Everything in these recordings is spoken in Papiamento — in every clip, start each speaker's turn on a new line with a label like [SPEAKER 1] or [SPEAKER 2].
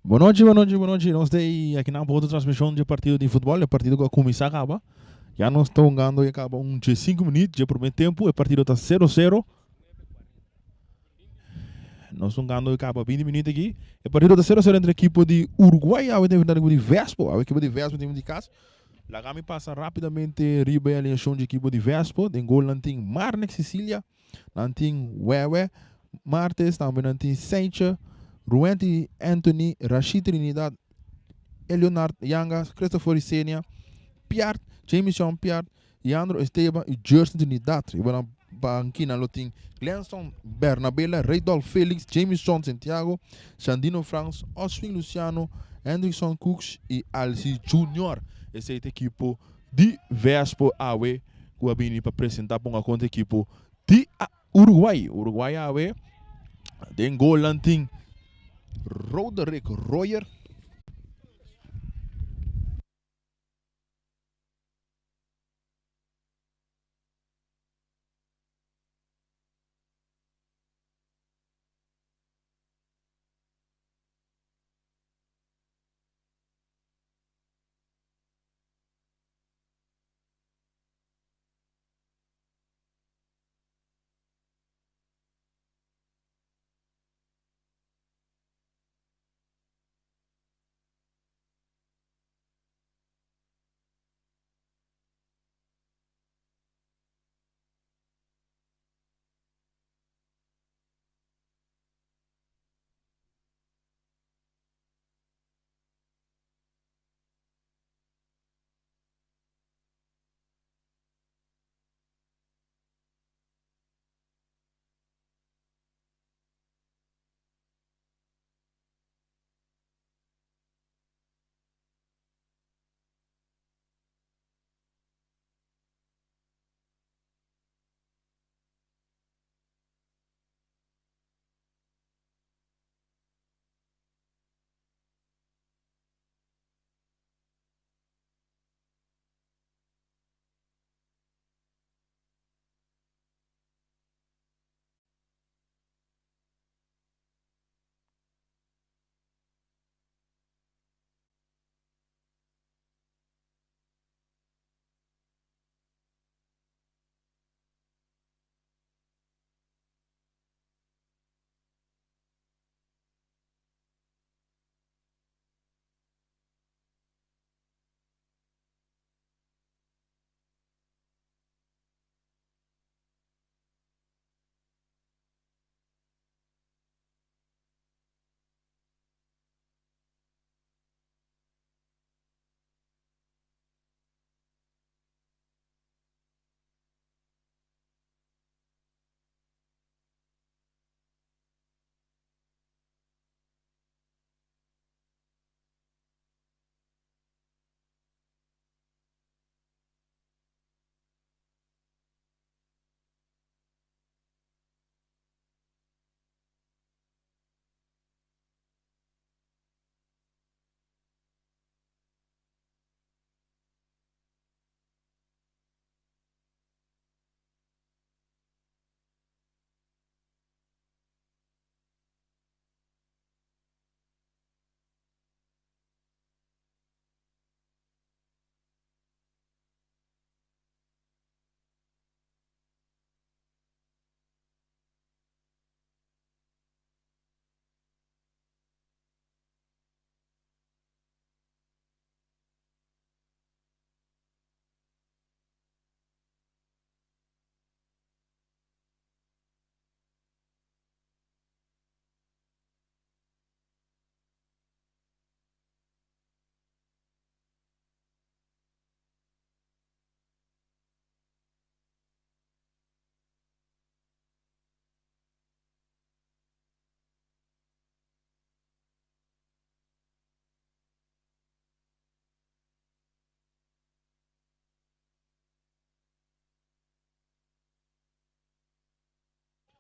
[SPEAKER 1] Bonochi, bonochi, bonochi. Nos ta aki nan pa otro transmision dje partido di futbol, e partido cu a cuminsa caba. Ya nos ta hungando ya caba un dje cinco minuut dje primer tempo. E partido ta sero sero. Nos ta hungando ya caba binti minuut aki. E partido ta sero sero entre ekipo di Uruguay awe ta enfrenta ekipo di Vespo. Awe ekipo di Vespo tin di cas. Laga mi pasa rapidamente riba e alineacion dje ekipo di Vespo. Den gol nan tin Marnix Cecilia. Nan tin Wewe Martes, tambe nan tin Seiche, Ruenti Anthony, Rashid Trinidad, Eleonard Yanga, Christopher Isenia, Piart, Jamison Piart, Leandro Esteban y Jerson Trinidad. Riba nan bankina lo tin Glenson Bernabela, Reydolf Felix, Jamison Santiago, Sandino Frans, Oswin Luciano, Hendrickson Cooks y Alci Junior. Esey ta ekipo di Vespo awe ku a bini pa presenta ponga kontra ekipo di Uruguay. Uruguay awe den golnan tin Roderick Royer.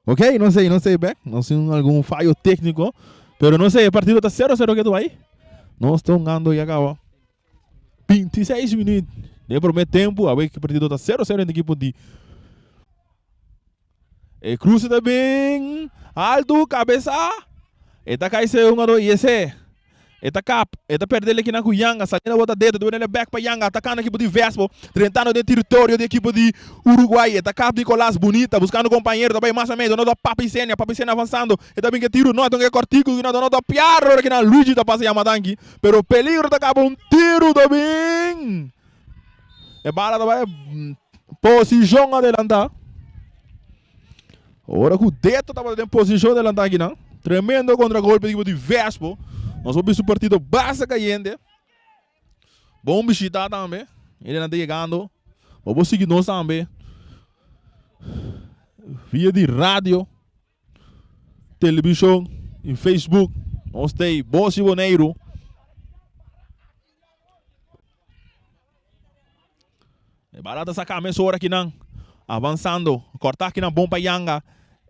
[SPEAKER 1] Ok, no sé, no sé bek, nos tin algun fallo técnico, pero no sé, e partido ta 0-0 ketu bai. Nos ta hungando ya caba 26 minuut den primer tempo, a wek e partido ta 0-0 entre equipo di E cruce ta bin alto, cabeza, e ta cai se hungador y ese. E ta kap, e ta perde el ekinan ku Yanga, saliendo bota dedo, ta bini bek pa Yanga, atakando ekipo di Vespo, drentando den teritorio di ekipo di Uruguay. E ta kap Nicolas Bunita, buskando kompañero, ta bai mas a medio, no ta Papi Senia, Papi Senia avansando, e ta bin ke tiru, no ta un ke kòrtiku, no ta no ta Piarro, ora kinan Luigi ta pasa yama danki, pero peligro ta kaba un tiru ta bin. E bala ta bai posishon adelantá. Ora ku Deto tabata den posishon delantá akinan. Tremendo kontragolpe di ekipo di Vespo. Nos por bisto partido basta kayente. Bon bishita tambe. Hendenan ta yegando. Bo por sigui nos tambe via di radio, televishon i Facebook. Nos ta ei Bos di Boneiru. E bala ta saca mesora akinan. Avansando. Corta akinan bon pa Yanga.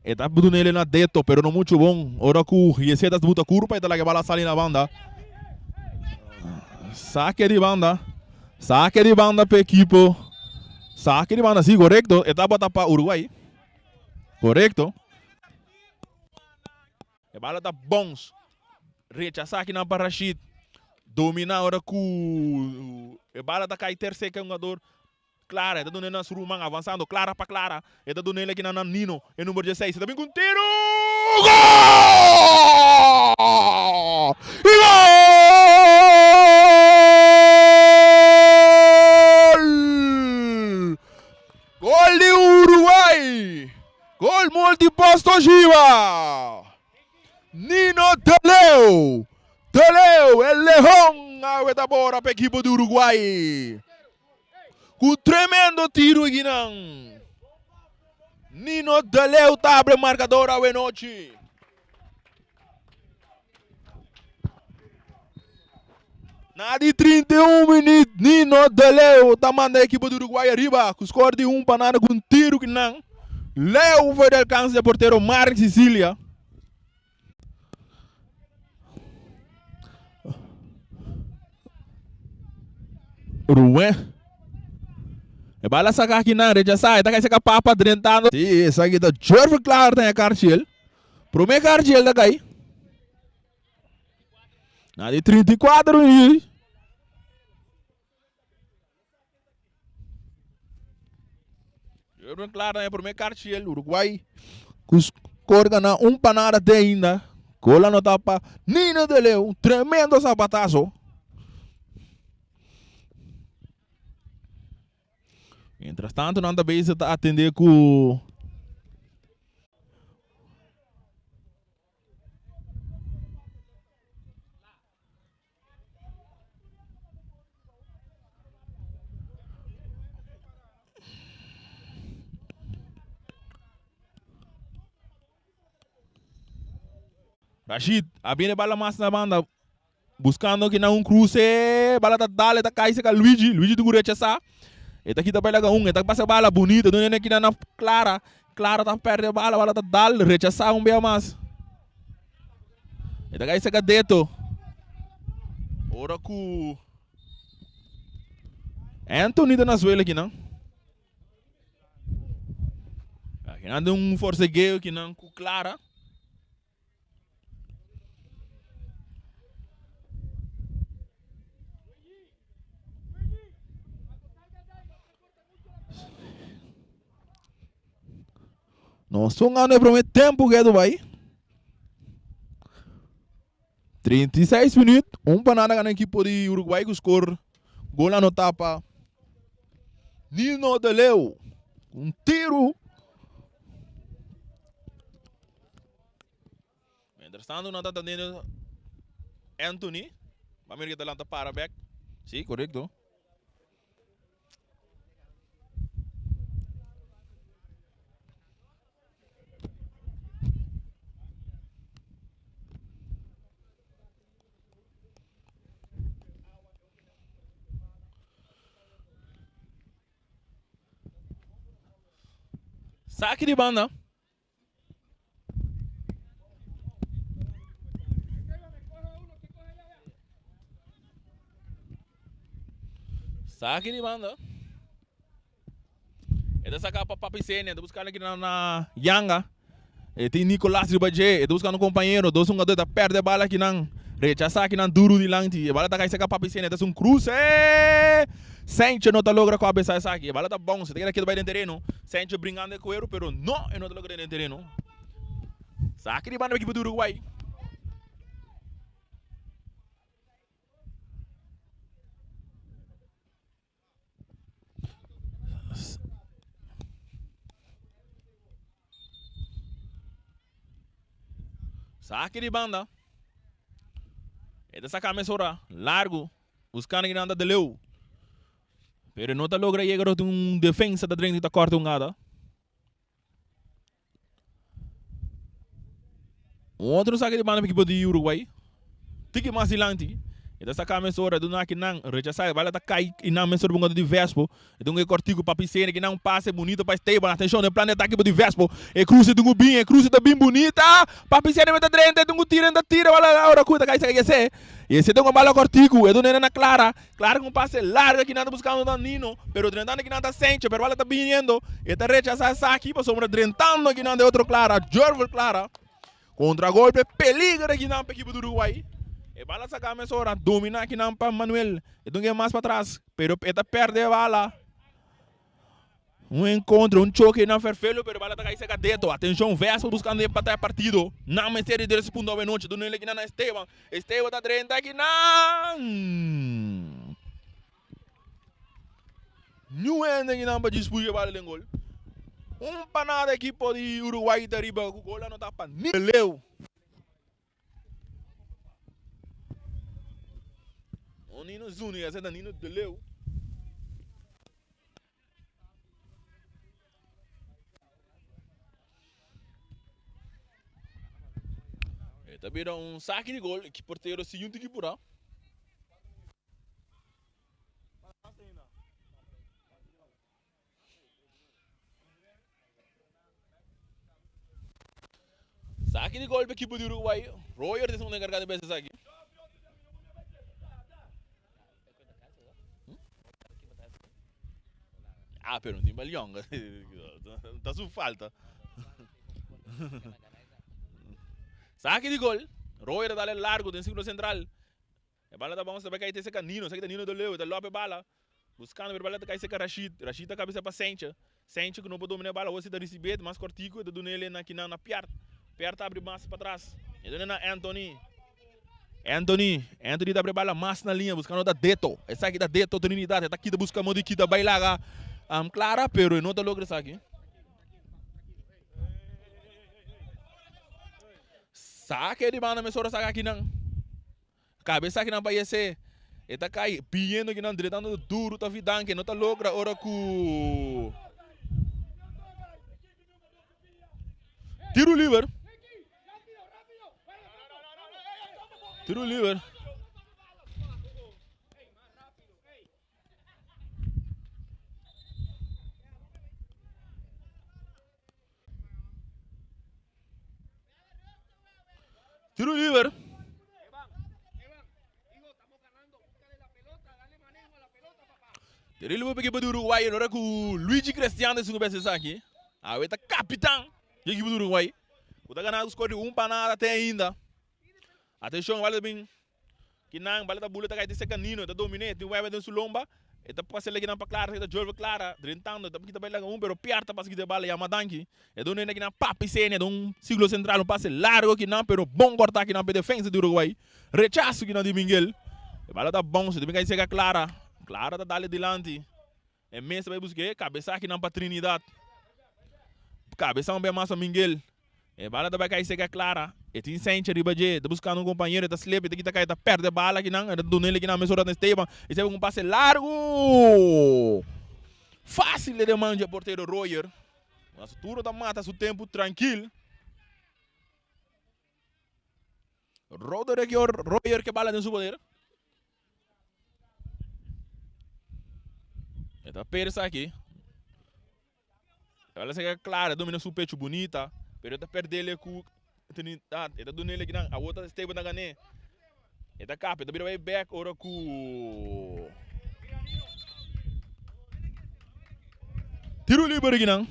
[SPEAKER 1] E ta dunele na Deto, pero no mucho bon. Ora cu Yese ta buta curpa e ta laga e bala sali na banda. Saque di banda. Saque di banda pa equipo. Saque di banda, si, correcto. E tabata pa Uruguay. Correcto. E bala ta bons. Rechasá akinan pa Rashid. Dominá ora ku e bala ta kai terser ke hungador. Clara, e ta dun'é na su ruman avansando. Clara pa Clara. E ta dun'é akinan na Nino, e number dieseis. E ta bin ku un tiru! Gol! I gol! Gol di Uruguay! Gol multiposto Shiba! Nino Deleu! Deleu, el lejon awe ta bora pa ekipo di Uruguay. Ku tremendo tiru ekinan. Nino Deleu ta abre markador awe nochi. Na di 31 minuut, Nino Deleu ta manda ekipo di Uruguay ariba ku skor di 1 pa nada ku un tiru kinan. Leu for di alkanse di portero Mark Sicilia. Ruben. E bala saka kinan, rechasá, e ta kai saka Papa drentando. Si, esaki ta Jervin Klaar ta e karchiel. Prome karchiel ta kai. Na di 34 minuut. Jurgen Klaar na e prome karchiel. Uruguay ku skor gana un pa nada te ainda. Gol anota pa Nino de Leeuw. Un tremendo zapatazo. Mientras tanto nan ta bezig ta atende ku Rashid a bini bala mas na banda. Buscando aki na un cruce. Bala ta dal, e ta cai cerca Luigi. Luigi tin cu rechasa. E ta kita bala un, e ta pasa bala bonito. Duna aki na Clara. Clara ta perde bala, bala ta dal, rechasa un bia mas. E ta cai cerca Deto. Ora cu Anthony ta na suelo aki nan. Aki nan tin un forcegueo aki nan cu Clara. Nos ta hungando e prome tempo ke Dubai. 36 minuut, un pa nada gana ekipo di Uruguay ku skor gol anotá pa Nino de Leeuw. Un tiru. Mientras tanto nan ta teniendo Anthony. Ba mira que ta lanta para back. Sí, correcto. Saki di banda. Saki di banda. E ta saka pa Papi Senia, ta buskando aki na Yanga. E tin Nicolas riba dje, e ta buskando un kompañero, dos hungador ta pèrdè bala akinan. Rechasa akinan duru dilanti. E bala ta kai seka Papi Sene. Ta un kruse. Sancho no ta logra kabesa esaki. E bala ta bounce. Ta keda ketu bai den tereno. Sancho bringando e kueru pero no e no ta logra den tereno. Saki di banda pa ekipo di Uruguay. Saki di banda. E ta saka mesora largu. Buskando kinan ta deleu. Pero no ta logra yega roti un defensa ta drenta ta korta un gada. Un otro saque di banda pa ekipo di Uruguay. Tiki mas dilanti. E ta saca mesora duna akinan rechasa e bala ta cay y nan mesora bunga di Vespo. E dunga e cortico pa Piscene kinan un pase bunito pa Esteban. Atencion den plan di atake di Vespo. E cruce dungu bin e cruce ta bin bunita. Pa Piscene meta drenta e dungu tira e ta tira bala ora cu ta cay saca yese. Yese dunga bala cortico e duna na Clara. Clara cu un pase largo kinan ta buscando ta Nino pero drentando kinan ta Sencho pero bala ta biniendo e ta rechaza esaki pasobra drentando kinan de otro Clara Jervel Clara. Contragolpe peligro akinan pa ekipo di Uruguay. E bala saca mesora, domina akinan pa Manuel. E dunga e mas patras, pero e ta perde e bala. Un encontro, un choque nan Ferfelo, pero bala ta cay cerca Deto. Atencion, Vespa buscando empata e partido. Nan mester di tres punto awe nochi. Dunele akinan na Esteban. Esteban ta drenta akinan. Niun hende akinan pa djis pushi e bala den gol. Un pa nada ekipo di Uruguay ta riba ku gol anota pa Leo. No Nino Zuniga, ese ta Nino de Leo. E ta bira un saki di gol, ki portero si yunti ki pura. Saki di gol pa ekipo di Uruguay. Royer ta esun enkargá di bes esaki. Ah, pero no tin balion. Ta su falta. Saki di gol. Royer ta dale largo den círculo central. E bala ta bounce ta bai kai te seka Nino. Esaki ta Nino de Leeuw. E ta lòp e bala. Buskando pero e bala ta kai seka Rashid. Rashid ta kabesa pa Senche. Senche ku no por domina e bala awor si ta risibé mas kòrtiku e ta duna el na kinan na Piart. Piart ta abri mas patras. E duna na Anthony. Anthony. Anthony ta abri e bala mas na liña buskando ta Deto. Esaki ta Deto Trinidad. E ta kita buska modo di kita bai laga Clara pero e no ta logra esaki. Sake di banda mesora saka kinan. Kabesa kinan pa yese. E ta kai biyendo kinan dretando duru ta vidanke no ta logra ora ku Tiro liber. Tiro liber. Tiro liber. Tiro liber pa ekipo di Uruguay ora ku Luigi Cristiano ta esun ku bes esaki. Awe ta kapitan di ekipo di Uruguay. Ku ta gana ku skor di un pa nada te ainda. Atenshon bala ta bin Kinan bala ta bula ta kai te seka Nino ta domine tin webe den su lomba e ta pasa kinan pa Clara ta jolve Clara drentando ta kita bai laga un pero Piar ta pasa kita bala yama danki e duna hende kinan papi sene den siglo central un pase largo kinan pero bon corta kinan pa e defensa di Uruguay rechaso kinan di Miguel e bala ta bounce ta bin kai seka Clara Clara ta dale dilanti e mes ta bai buske kabesa kinan pa Trinidad kabesa un be mas pa Miguel. E bala ta bai kai seka Clara. E tin Sencha riba dje. Ta buskando un kompañero. E ta slip. E ta kita kai. E ta pèrdè bala kinan. E ta duna el kinan mesora na Esteban. Esteban ku un pase largu. Fásil den man dje portero Royer. Mas Turo ta mata su tempu trankil. Roderick Royer ke bala den su poder. E ta persa aki. Ela sega clara, domina su pecho bunita, pero e ta perdele cu Trinidad. E ta dunele kinan, awor ta Esteban ta gané. E ta capa, e ta bira bay back ora cu Tiro liber kinan.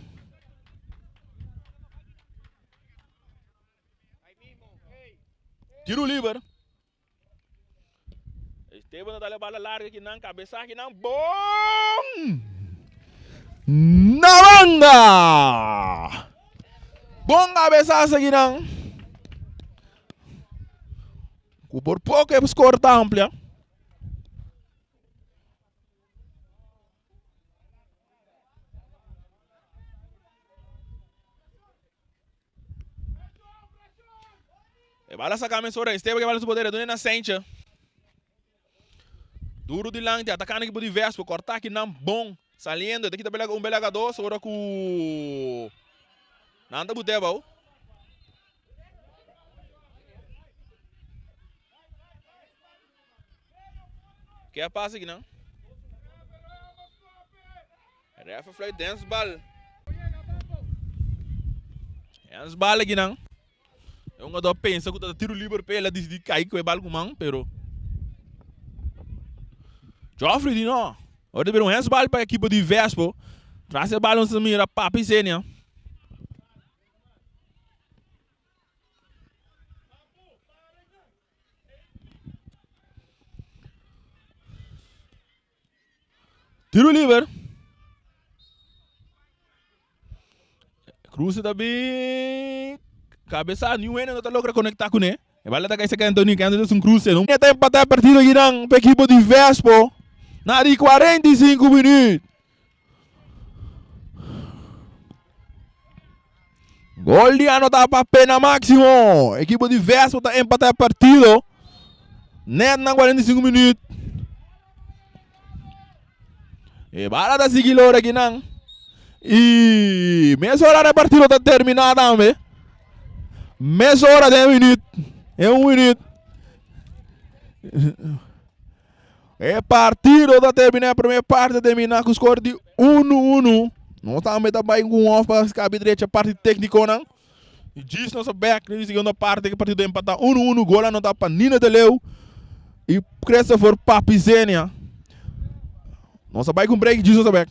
[SPEAKER 1] Tiro liber. Esteban ta dal e bala larga kinan, kabesa kinan, bon! Na banda! Bon kabesasa kinan. Ku por poko e skor ta amplia. E bala saca mesora, Esteban ke bala su poder, e duna na Sentje. Duro dilanti, atacando equipo di Vespo, corta aki nan bon, saliendo, e ta kita un belagador, ora cu nan ta bute abao. Ke a pasa akinan? Ref a fluit dens bal. Dens bal akinan. E hungador pensa ku ta tiro liber pe el a disidi kai ku e bal ku man, pero Geoffrey di no. Ora ta bira un hensbal pa ekipo di Vespo. Tras e bal nos ta mira Papi Senia. Tiro liber. Cruz ta bin cabeza ni un no ta logra conecta con e. E bala ta cai cerca Anthony, que antes un cruce. No ta empata e partido aquí pa equipo di Vespo. Na di 45 minuut. Gol di anota pa Pena Maximo. Equipo di Vespo ta empata e partido. Net na 45 minuut. E bala ta sigui lora aki nan. Y mesora e partido ta termina tambe. Mesora den minuut. En un minuut. E partido ta termina, e primer parte ta termina ku score di 1-1. Nos tambe ta bai ku un off pa skabi drecha parti teknikonan. I djis nos a bek den e segundo parte ku e partido empata 1-1. Gol anota pa Nino de Leeuw i Christopher Papizenia. Nos a bai ku un break djis nos a bek.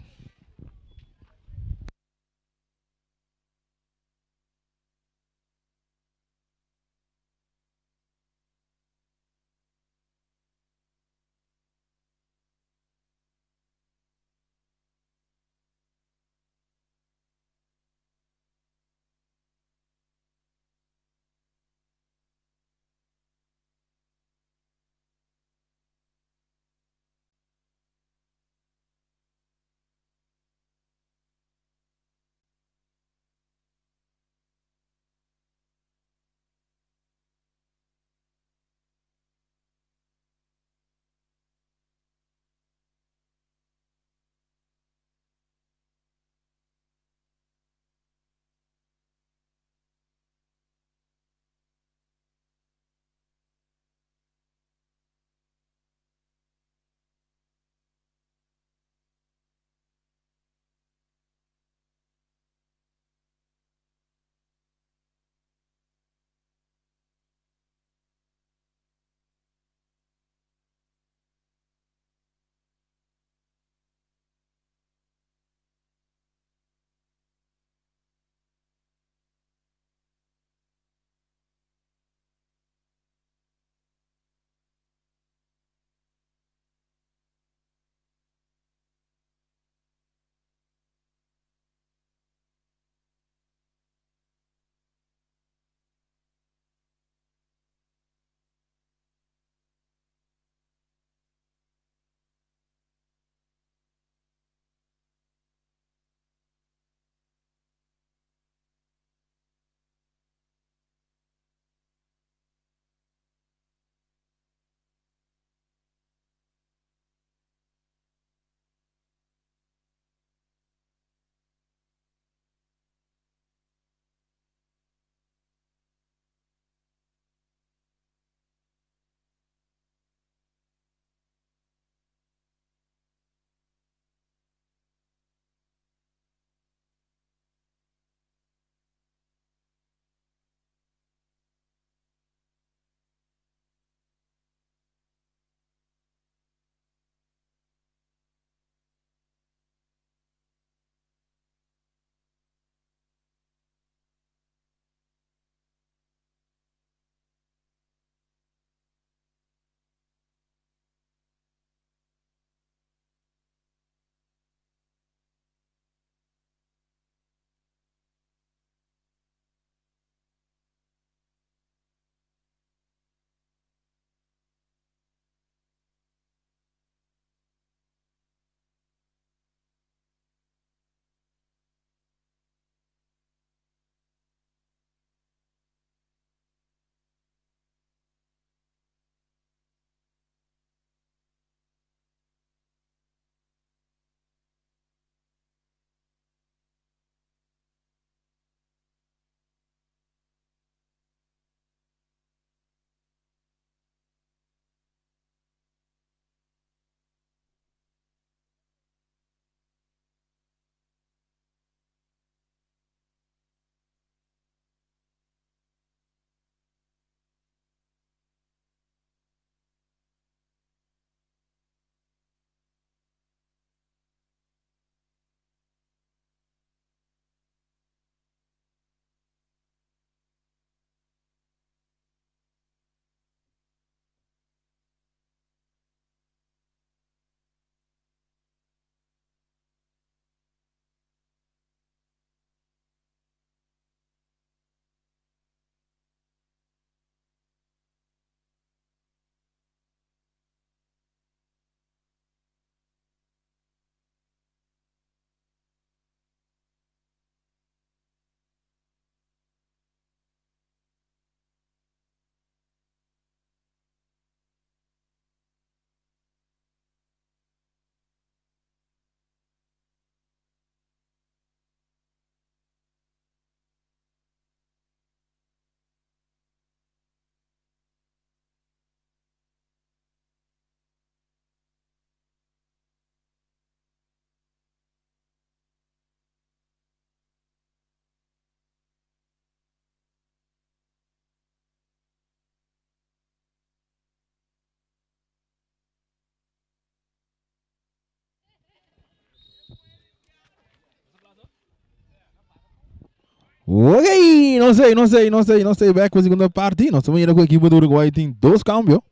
[SPEAKER 1] Ok, nos ei, nos ei, nos ei, nos ei back pa segunda parti. Nos ta mira ku ekipo di Uruguay tin dos kambio.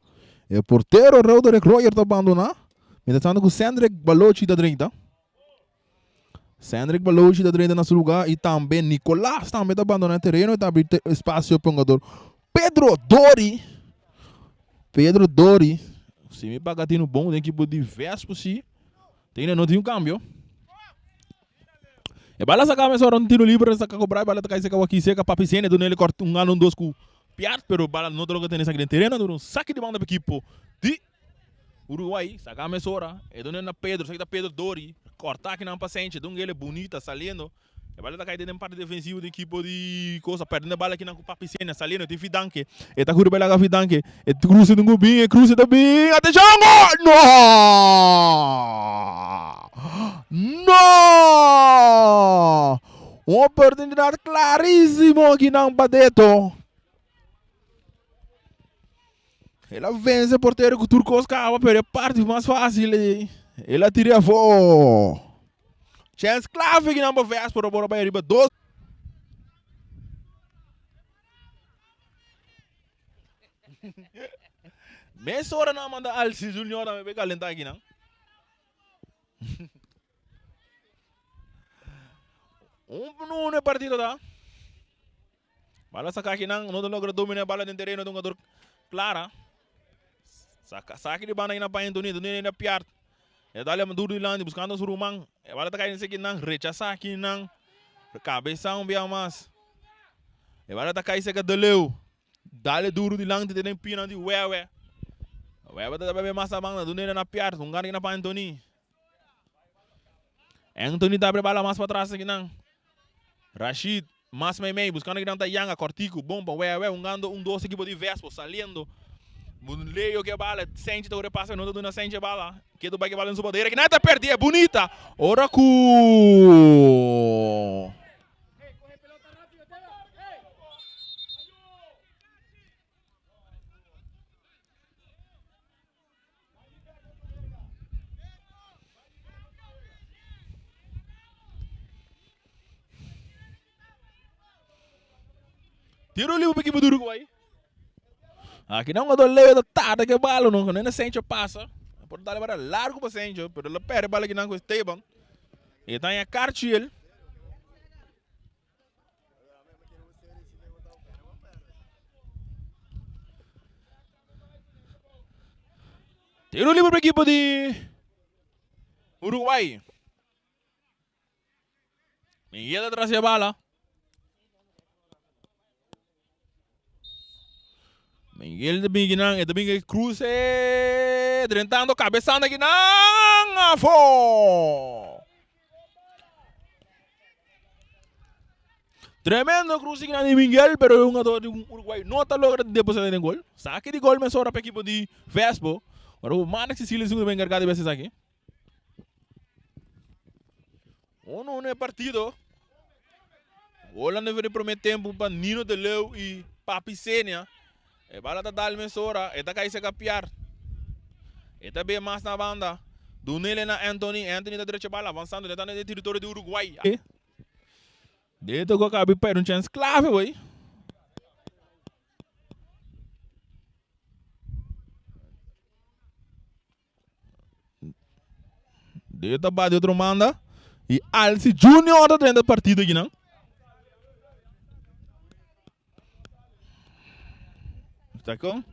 [SPEAKER 1] E portero Roderick Royer ta bandoná. Mientras tanto ku Cendrick Balochi ta drenta. Cendrick Balochi ta drenta na su lugá i tambe Nicolas tambe ta bandoná e tereno i ta abri espasio pa hungador Pedro Dori. Pedro Dori, si mi paga tinu bon den ekipo di Vespo si, te no tin un kambio. E bala saka mesora un tiro libre saka cobra e bala ta kai seka waki seka papi sene duna ele kort un gana un dos ku piart pero bala no ta logra tene esaki den tereno duna un saki di banda pa ekipo di Uruguay saka mesora e duna na Pedro esaki ta Pedro Dori korta akinan pa Senche dun ele bunita saliendo e bala ta kai den parti defensivo di ekipo di cosa perdiendo e bala akinan ku papi sene saliendo tin Fidanke e ta kuri bai laga Fidanke e cruze dun ku bin e cruze ta bin atenshon gol no. No! Un oportunidad clarísimo aki nan pa Deto. El a vence portero cu tur cos caba, pero e parti mas fácil ei, el a tira afó. Chance clave aki nan pa Vespa, pero por bay riba dos. Mesora nan a manda Alci Junior tambe pa e calenta aki nan. Un uno e partido ta. Bala saca aki nan, no ta logra domina e bala den tereno di un jugador Clara. Saca, saki di banda aki nan pa Anthony, Anthony na piart. E dale duro dilanti buscando su ruman. E bala ta cay den seki nan, rechasa aki nan. Cabeza un bia mas. E bala ta cay seka De Leeuw. Dale duro dilanti te den pinan di Wewe. Wewe ta bebe mas abanda, dunde na piart, un gana pa Anthony. Anthony ta abre bala mas pa tras akinan. Rashid mas mei mei, buscando akinan ta Yanga, cortico, bom pa Wewe, hungando un dos equipo di Vespo, saliendo. Leo ke bala, Senchi ta repasa, no ta duna Senchi bala. Kedo bai ke bala en su poder, akinan ta perdi, e bunita. Ora ku Tiro libre pa equipo di Uruguay. Aki nan jugador Leo ta tarda ke bala no, no Sencho pasa. Por dale bala largo pa Sencho, pero lo perde bala kinan ku Esteban. E ta haña karchi el. Tiro libre pa equipo di Uruguay. Miguel atrás de bala. Miguel ta bin kinan, e ta bin cruce, drentando cabezando kinan, afo! Tremendo cruce kinan di Miguel, pero e hungador di Uruguay no ta logra deposita den gol. Saque di gol mesora pa equipo di Vespo. Ora ku Manex Cecilio esun ku ta encarga di bes esaki. Uno uno e partido. Golan den primer tempo pa Nino de Leeuw y Papi Senia. E bala ta dal mesora. E ta kai seka piar. E ta be mas na banda. Dunele na Anthony. Anthony ta drecha bala avanzando. E ta den territorio di Uruguay. Deto ku a kabi perde un chance clave wey. Debe ta bati otro manda. Y Alci Junior ta drenta partido aki nan. Ta con?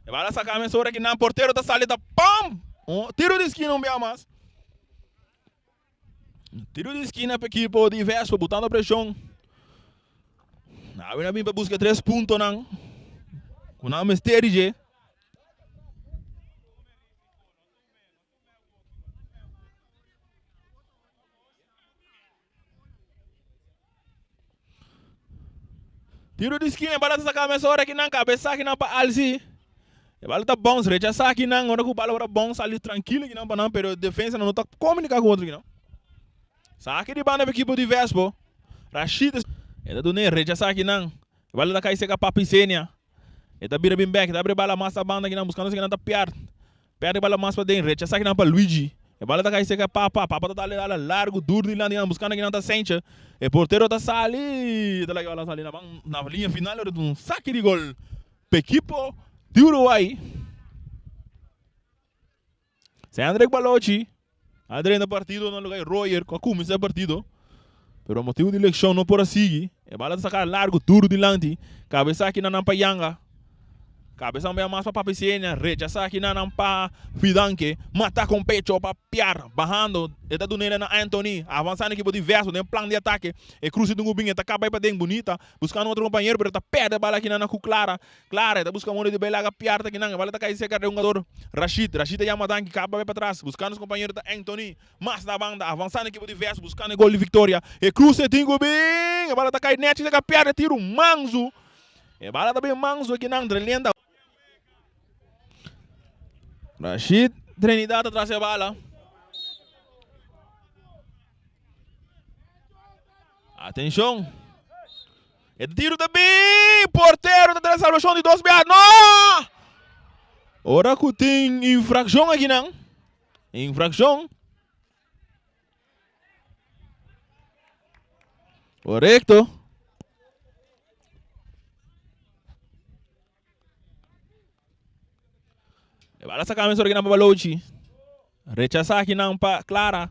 [SPEAKER 1] E bala saca mesora aki nan. Portero ta sali ta pam! Oh, tiro di esquina un bia mas. Tiro di esquina pa equipo di Vespa botando presion. Awe na bin pa busca tres puntonan. Ku nan mester di dje. Tiro di skina, e bala ta saka mesora kinan, kabesa kinan pa Alsi. E bala ta bounce, rechasa kinan, ora ku bala ora bounce sali trankilo kinan pa nan, pero defensa nan no ta komunika ku otro kinan. Saki di banda pa ekipo di Vespo. Rashid e ta dun'é, rechasa kinan. E bala ta kai seka Papi Senia. E ta bira bin bek, e ta abri bala mas na banda kinan, buskando si kinan ta piard. Perde bala mas paden, rechasa kinan pa Luigi. E bala ta kai serka Papa. Papa ta dal e bala largu dur dilanti nan buskando kinan ta Senche. E portero ta sali. Ta laga e bala sali na ban na liña final ora ta un saki di gol pa ekipo di Uruguay. Sendrick Balochi a drenta partido na lugar di Royer ku a kuminsá e partido. Pero motibu di lekshon no por a sigui. E bala ta saka largu duru dilanti. Kabesa aki na nan pa Yanga. Kabesa un bia mas pa Papi Siena. Rechasa aki na nan pa Fidanke. Mata kon pecho pa Piar. Bahando e ta dun'e na Anthony. Avansando ekipo di Vespo den plan di atake. E kruse dungu bin e ta kaba bai paden bunita. Buskando otro kompañero pero e ta pèrdè bala aki na nan ku Clara. Clara e ta buska modo di bai laga Piar ta kinan. E bala ta kai serka di hungador Rashid. Rashid ta yama danki kaba bai patras. Buskando su kompañero ta Anthony. Mas na banda, avansando ekipo di Vespo buskando e gol di viktoria. E kruse tin ku bin. E bala ta kai nèchi serka Piar e tiru mansu. E bala ta bin mansu akinan Drelenda. Rashid Trinidad ta tras e bala. Atenshon. E tiro ta bin. Portero ta trae salvashon di dos bia. No! Ora ku tin infrakshon akinan. Infrakshon. Korekto. E bala saca mesora kinan pa Balochi. Rechasa kinan pa Clara.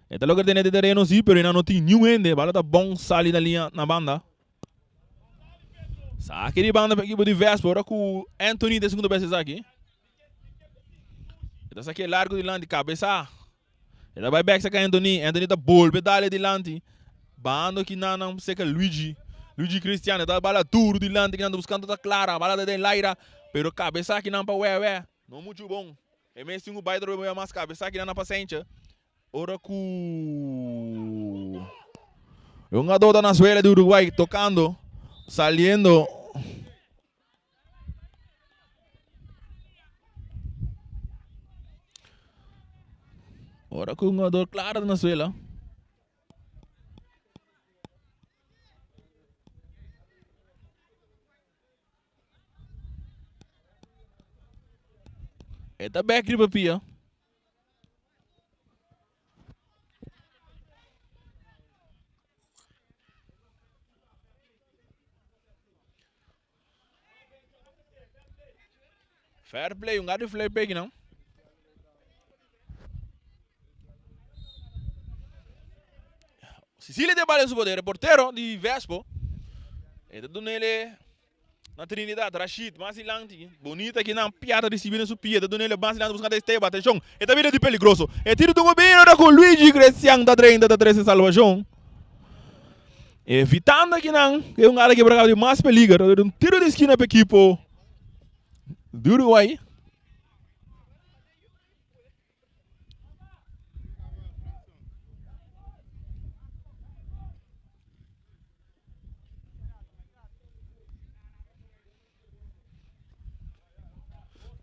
[SPEAKER 1] E ta logra tene de tereno si, pero ina no tin niun hende. Bala ta bon sali na liña na banda. Saki di banda pa ekipo di Vespa. Ora ku Anthony ta segundo bes esaki. E ta saki largo dilanti, kabesa. E ta bai bek saka Anthony. Anthony ta bolbe dale dilanti. Bahando ki nan nan seka Luigi. Luigi Cristiano e ta bala duro dilanti ki nan ta buskando ta Clara. Bala ta den laira. Pero kabesa ki nan pa Wewe. No muchu bon. E mes tin ku bai trobe moe mas kabesa ki nan na pasencha. Ora ku e hungador ta na suela di Uruguay tokando, saliendo. Ora ku un jugador klaro na suela. E ta bek riba pia. Fair play, un gato fair play no. Cecilia de bala en su poder, portero di Vespo. E ta dunele na Trinidad, Rashid, mas dilanti. Bonita ki nan piata ricibi na su pia, ta dunele mas dilanti buscando Esteban. Atencion, e ta bira di peligroso. E tiro dungo bira ora cu Luigi Grecian ta drenta ta trece salvacion. Evitando ki nan e un ala kebra di mas peliger. Un tiro di esquina pa ekipo di Uruguay.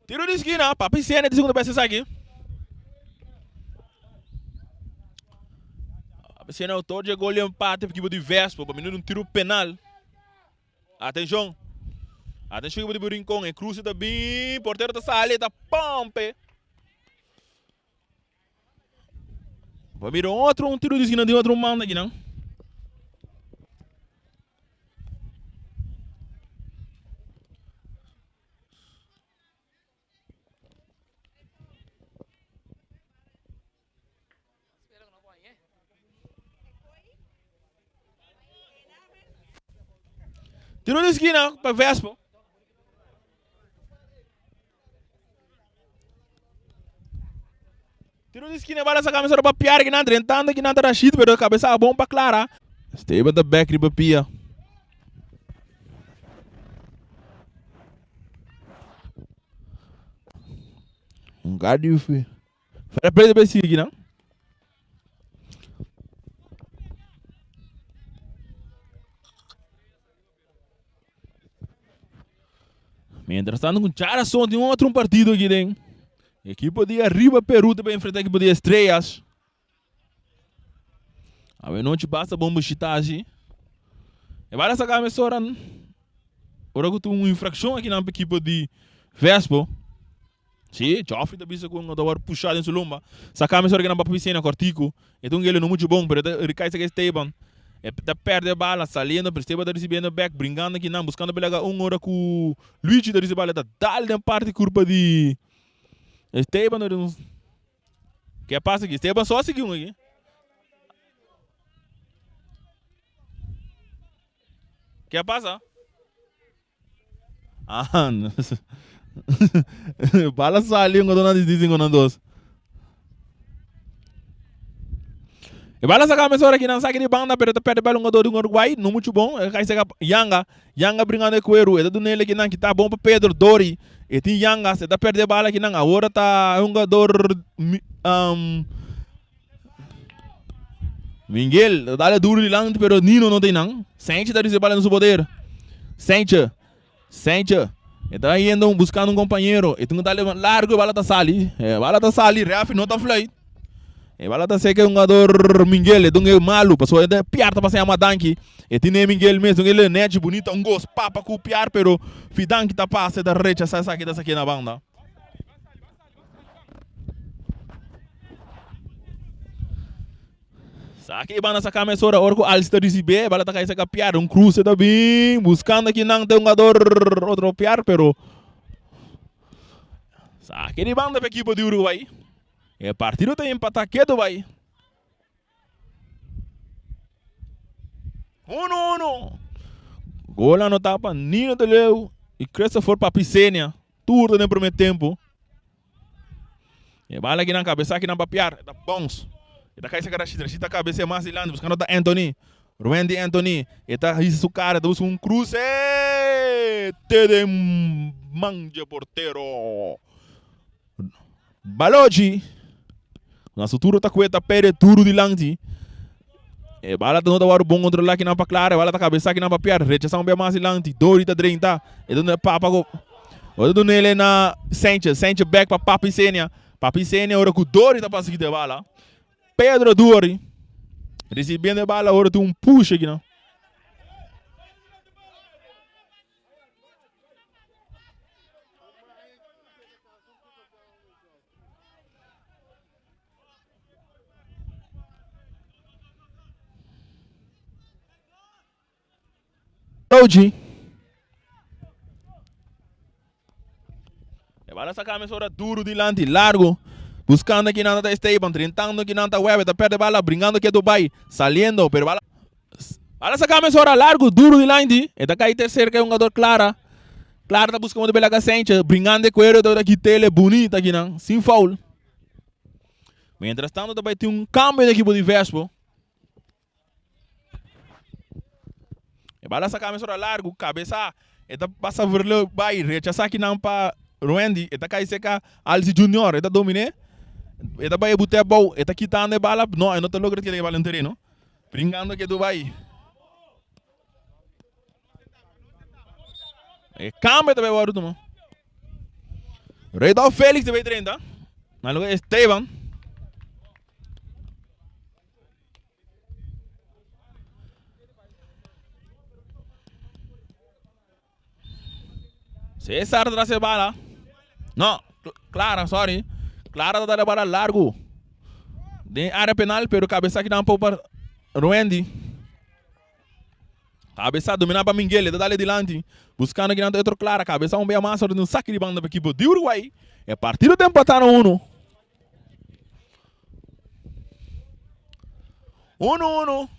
[SPEAKER 1] Tiro di esquina, Papi Sene di segundo bes esaki. Papi Sene autor di gol di empate pa equipo di Vespo, pa medio di un tiro penal. Atencion. Atencion equipo di Rincon, e cruce ta bin, portero ta sali, ta pompe. Pa mira otro un tiro di esquina di otro manda aki nan. Tiro di esquina pa Vespo. Tiro di esquina bala sa camisa pa Pierre kinan drentando kinan ta Rashid pero cabeza bon pa Clara. Esteban ta back riba pia. Un guard Fair play ta bay sigui nan. Mientras tanto con Charason tin otro un partido aquí den. Equipo di arriba Peru ta bay enfrenta equipo di Estrellas. Awe nochi basta bon bushita así. E bala saca mesora. Ora cu tin un infraccion aki nan pa equipo di Vespo. Si, Geoffrey ta bisa ku un ta wòrdu pushá den su lomba. Saká mesora ku nan papia pisena kòrtiku. E ta un gele no muchu bon, pero e ta rikai saka Esteban. E ta pèrdè e bala saliendo, pero Esteban ta risibiendo bèk, bringando kinan, buskando pa laga un ora ku Luigi ta risibi bala, e ta dal den parti kurpa di Esteban. Ke a pasa aki? Esteban so a sigui un aki. Ke a pasa? Ah, bala sali un nan disi un dos. E bala saca mesora aki nan saki di banda pero ta perde bala un di Uruguay, no mucho bon. E kai saca Yanga, Yanga bringando e cuero, e ta dunele aki nan kita bon pa Pedro Dori. E tin Yanga, se ta perde bala aki nan. Awor ta un jugador um, Miguel ta dale duro dilanti pero Nino no ta einan. Sanchez ta ricibi bala den su poder. Sanchez, Sanchez e ta yendo buscando un compañero. E tin cu dale largo e bala ta sali. E bala ta sali, refi no ta fluit. E bala ta seca e hungador Miguel, e ta un malo pasobra e ta piar ta pasa yama Danki. E tin e Miguel mes, un el nechi bunita, un gos papa cu piar pero Fidanki ta pasa e ta rechasa esaki ta saki na banda. Saki e banda saka mesora ora ku Alci ta risibé, e bala ta kai saka piar, un kruse ta bin buskando kinan ta e hungador otro piar pero saki di banda pa ekipo di Uruguay. E partido ta empatá ketu bai. Uno uno. Gol anotá pa Nino de Leeuw i Christopher Papisenia. Tur ta den primer tempo. E bala kinan kabesa kinan pa piar. E ta bounce. E ta kai saka Rashid. Rashid ta kabesea mas dilanti buskando ta Anthony. Wendy Anthony. E ta hisa su kara. E ta buska un kruse. Te den man dje portero. Balochi. Na su turo ta kue ta perde duru dilanti. E bala ta no ta wòrdu bon kontrolá kinan pa Clara. E bala ta kabesá kinan pa Pierre. Rechasá un bia mas dilanti. Dori ta drenta. E duna papa ku Ora duna ele na Sanchez. Sanchez bek pa Papi Senia. Papi Senia ora ku Dori ta pasa kita e bala. Pedro Dori risibiendo e bala ora tin un push akinan. Loji. E bala saca mesora duro dilanti, largo. Buscando aquí nanda ta Esteban, trintando aquí nanda Webber, ta perde bala, bringando aquí Dubai, saliendo, pero bala Bala saca mesora largo, duro dilanti. E ta cai tercer que jugador Clara. Clara ta busca modo belaga Sanchez, bringando e cuero, ta aquí tele bonita aquí nan, sin foul. Mientras tanto ta bai tin un cambio den equipo di Vespo. E bala saca mesora largo, cabeza, e ta pasa verleu bai, rechasa kinan pa Wendy, e ta cai seca Alci Junior, e ta domine, e ta bai e bute abou, e ta kitando e bala, no, e no ta logra keda e bala den tereno, bringando ke Dubai. E cambio ta bai wòrdu tuma. Redolf Felix ta bai drenta, na lugar di Esteban. Cesar tras e bala. No, Clara, sorry. Clara ta dal e bala largo. Den área penal, pero cabeza ki tampoco pa Ruendi. Cabeza domina pa Miguel, ta dale dilanti. Buscando ki nan otro Clara, cabeza un bia mas, ora un saque di banda pa equipo di Uruguay. E partido ta empatá na uno. Uno uno.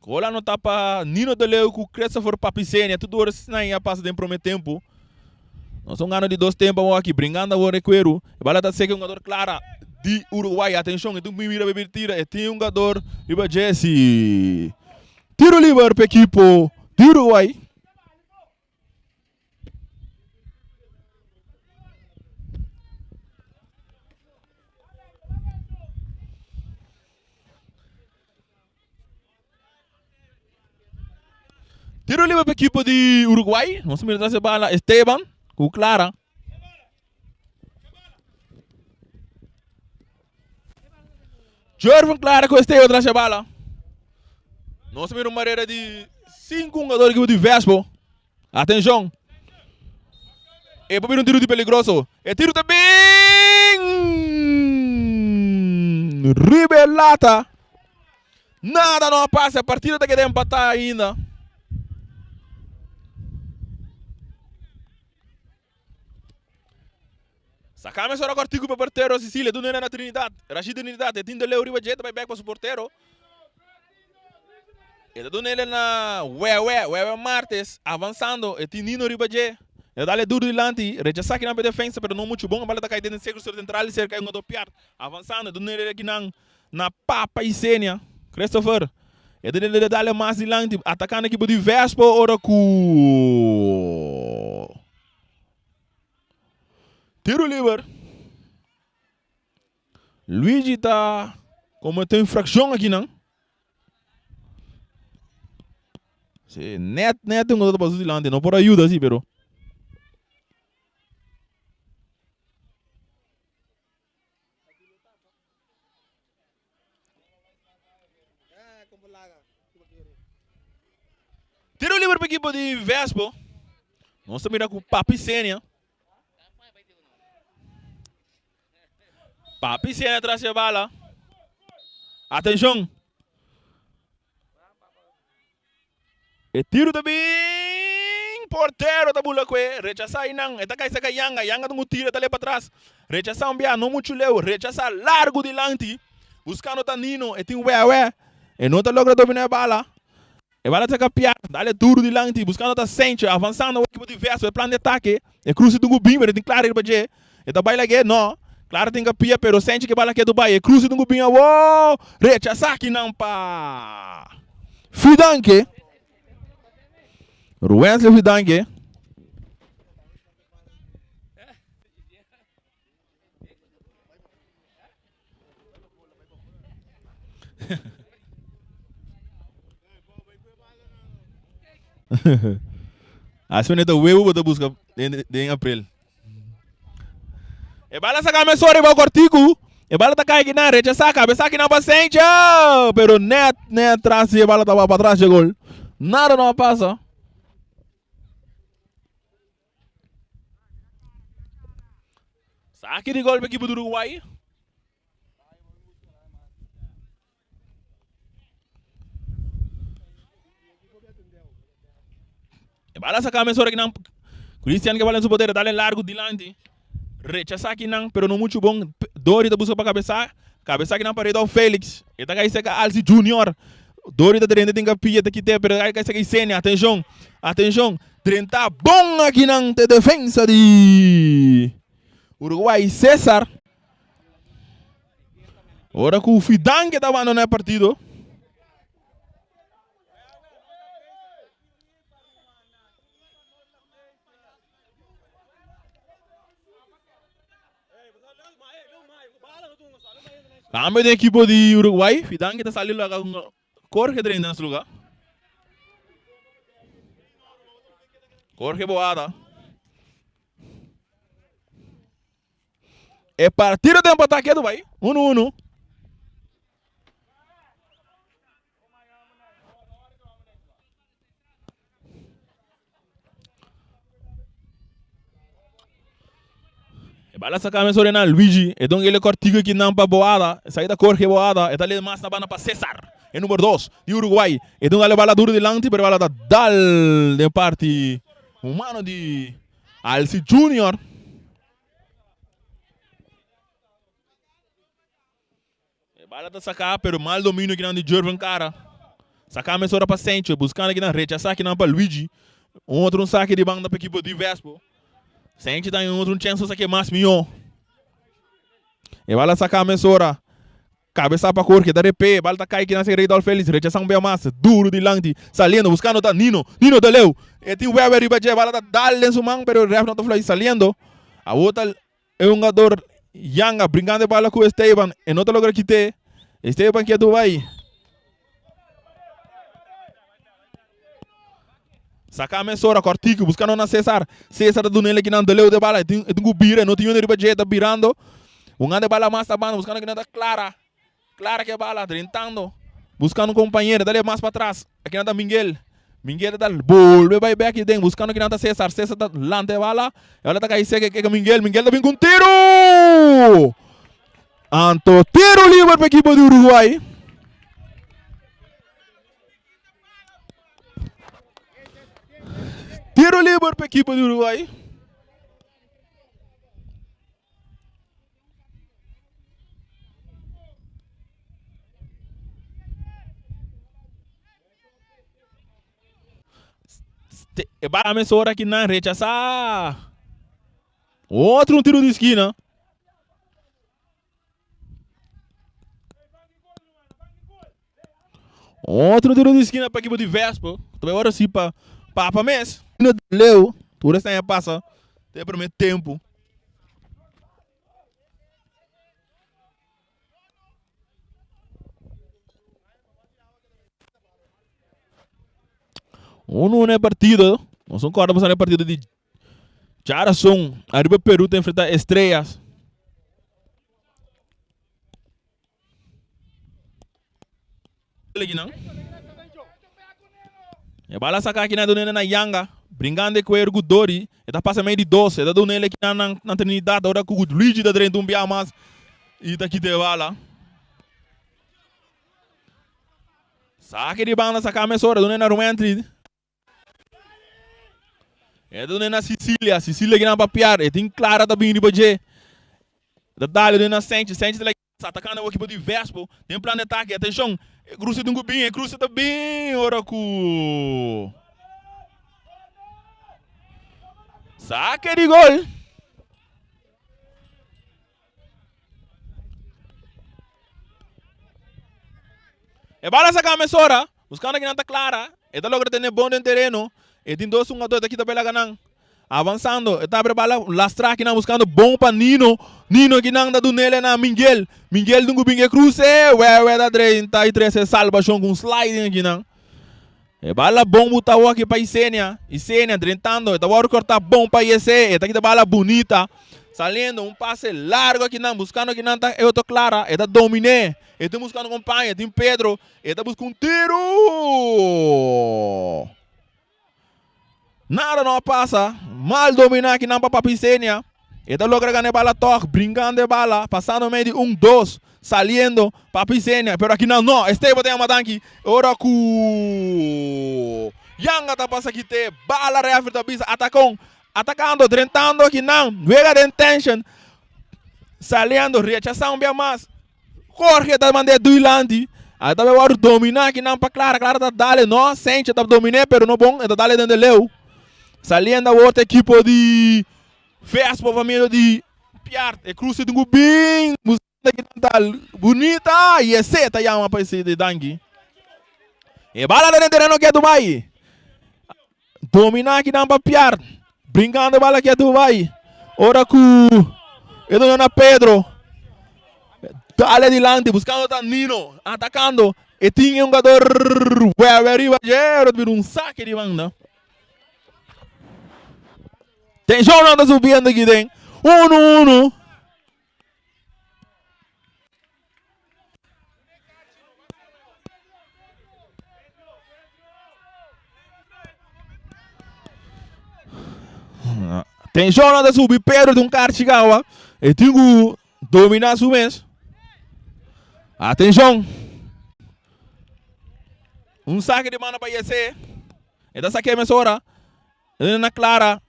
[SPEAKER 1] Gol anotá pa Nino de Leeuw ku Christopher Papisenia. Tudo ora esnan a pasa den prome tempo. Nos un gana di dos tempo awor aki. Bringando awor e kueru. E bala ta seka e hungador Clara di Uruguay. Atenshon, e tin ku mira bebir tira. E tin hungador riba Jesse. Tiro liber pa ekipo di Uruguay. Tiro libre pa equipo di Uruguay. Nos mira tras e bala Esteban cu Clara. Jervin Clara cu Esteban tras e bala. Nos mira un barrera di 5 jugador equipo di Vespo. Atención. E por bira un tiru di peligroso. E tiru ta bin riba e lata. Nada no a pasa, e partido ta keda empatá ainda. Saka mesora kòrtiku pa portero Cecilia duna na Trinidad. Rashid Trinidad e tin de leu riba dje ta bai bèk pa su portero. E ta duna ele na Wewe, Wewe Martes avansando e tin Nino riba dje. E ta dale duru dilanti, rechasá kinan pa e defensa pero no muchu bon. E bala ta kai den sirkulo sentral serka e hungadó Piart. Avansando e duna ele kinan na Papa Isenia. Christopher e ta duna ele dale mas dilanti atakando ekipo di Vespo ora ku Tiro liber. Luigi ta comete infraccion aki nan. Si, net net un ta pasa dilanti, no por ayuda si, pero. Tiro liber pa ekipo di Vespo. Nos ta mira ku Papi Senia. Papi Senia tras e bala. Atenshon. E tiro ta bin. Portero ta bula kue. Rechasá einan. E ta kai saka Yanga. Yanga ta un tiro e ta lei patras. Rechasá un bia no muchu leu. Rechasá largu dilanti. Buskando ta Nino. E tin wèwè. E no ta logra dominá e bala. E bala ta saka Piar. Dale duru dilanti. Buskando ta Sencho. Avansando ekipo di Vespo. E plan di atake. E cruze dungu bin pero e tin Clara riba dje. E ta bai lag'é? No. Clara tin kapia pero Senchi ke bala ketu bai. E cruze dungu bin awo! Rechasá kinan pa Fidanke. Ruwensley Fidanke. Asina ta huevo bo ta buska den den april. E bala saka mesora riba kortiku. E bala ta kai kinan rechasá kabesa kinan pa Sencho. Pero net net tras di e bala tabata patras dje gol. Nada no a pasa. Saki di gol pa ekipo di Uruguay. E bala saca mesora kinan. Christian ke bala en su poder, dale largo dilanti. Rechasa kinan, pero no mucho bon. Dori ta busca pa cabeza. Cabeza kinan pa Redolf Felix. E ta cai seca Alci Junior. Dori ta drenta tin capilla ta kite, pero ta cai seca Isenia. Atencion, atencion. Drenta bon akinan te defensa di Uruguay Cesar. Ora ku Fidanque ta abandona e partido. Cambio den equipo di Uruguay. Fidanque ta sali laga Jorge drenta na su lugar. Jorge Boada. E partido ta empatá ketu bai. 1-1. E bala saca mesora na Luigi. E don ele cortigo aqui não pa Boada. Saída Jorge Boada. E ta mas na banda pa Cesar. E número 2 de Uruguai. E don ele bala duro dilanti, pero bala da dal de parte humano de Alci Junior. E bala ta saká pero mal dominio kinan di Jervin Cara. Saká mesora pa Sancho, buskando kinan rechasá kinan pa Luigi. Un otro un sake di banda pa ekipo di Vespo. Sancho ta un otro un chens pa sake mas mihó. E bala saká mesora. Kabesá pa Jorge, ta repé, bala ta kai kinan se Redolf Felix, rechasá un bia mas, duro dilanti, saliendo, buskando ta Nino, Nino ta leu, e tin Weber riba dje, bala ta dal den su man, pero ref no ta fluit, saliendo, awor ta E hungador Yanga brincando e bala cu Esteban. E no ta logra kite. Esteban kier bay. Saca mesora cortico buscando na Cesar. Cesar ta duna ele kinan deleu de bala. E tin cu bira. E no tin riba dje. Ta birando. Hungando e bala mas ta banda. Buscando kinan ta Clara. Clara ke bala. Drentando. Buscando un compañero. Dale mas pa atras. Akinan ta Miguel. Mingel ta bolbe bai bek den buscando kinan ta Cesar. Cesar ta lanta e bala. E bala ta kai seke keka Mingel. Mingel ta bin ku un tiru! Anto tiru liber pa ekipo di Uruguay. Tiro liber pa ekipo di Uruguay. E bala mesora ki nan rechasá. Otro un tiro di skina. Otro tiro di skina pa ekipo di Vespo. Ta bai ora si pa Papa mes. Leu, tur esnan a pasa den e primer tempu. Uno na e partido, nos no corda pasando e partido di Charason, ariba Peru ta enfrenta Estrellas. E bala saca aki na dunele na Yanga, bringando e cuero cu Dori, e ta pasa medio di dos, e ta dunele aki na na Trinidad, ora cu Luigi ta drenta un bia mas y ta kita e bala. Saque di banda saca mesora, dunele na Rumentri. E ta dune na Sicilia, Sicilia ki nan papiar, e tin Clara ta bin riba dje. E ta dale dune na Sanchez, Sanchez ta like atacando e ekipo di Vespo den plan di atake. Atencion, e cruce tin cu bin, e cruce ta bin ora cu Saque di gol. E bala saca mesora, buscando kinan ta Clara, e ta logra tene bon den tereno, e tin dos hungador ta kita bela ganan. Avansando, e ta abre bala lastra kinan buscando bon pa Nino, Nino kinan ta dunele na Miguel, Miguel dungu bin e cruce, Wewe ta 33 e salvacion cu un sliding kinan. E bala bon buta awor pa Isenia. Isenia drentando. E ta wòrdu kòrtá bon pa Yesé. E ta kita bala bunita. Saliendo un pase largo akinan. Buskando akinan ta Euto Clara. E ta dominé. E tin buskando kompaño. E tin Pedro. E ta buska un tiru. Nada no a pasa. Mal dominá akinan pa Papi Isenia. E ta logra gana e bala tòg. Brinkando e bala. Pasando medio di un, dos. Saliendo pa Pisenia, pero aki nan no. Estebo ta yama danki ora ku Yanga ta pasa kite bala referee ta bisa atakon, atakando, drentando aki nan, wega den tension, saliendo, rechasa un bia mas. Jorge ta manda e duilanti, a ta bai wòrdu domina aki nan pa Clara, Clara ta dale, no, Senche ta domine pero no bon, e ta dale den de leu. Saliendo awor ta ekipo di Vespo pa medio di Piart, e cruce tin cu bin buscando kinan tal bunita y ese ta yama pa ese de danki. E bala ta den tereno ketu bai. Domina kinan pa Piart, brincando e bala ketu bai. Ora cu e duna na Pedro. Dale dilanti buscando ta Nino, atacando. E tin e hungador Wewe riba dje, ora ta bira un saque di banda. Tenshonnan ta subiendo aki den unu unu. Tenshonnan ta subi Pedro tin un karchi kawa. E tin ku domina su mes. Atenshon. Un sake di mano pa Yese. E ta sake mesora. E na Clara.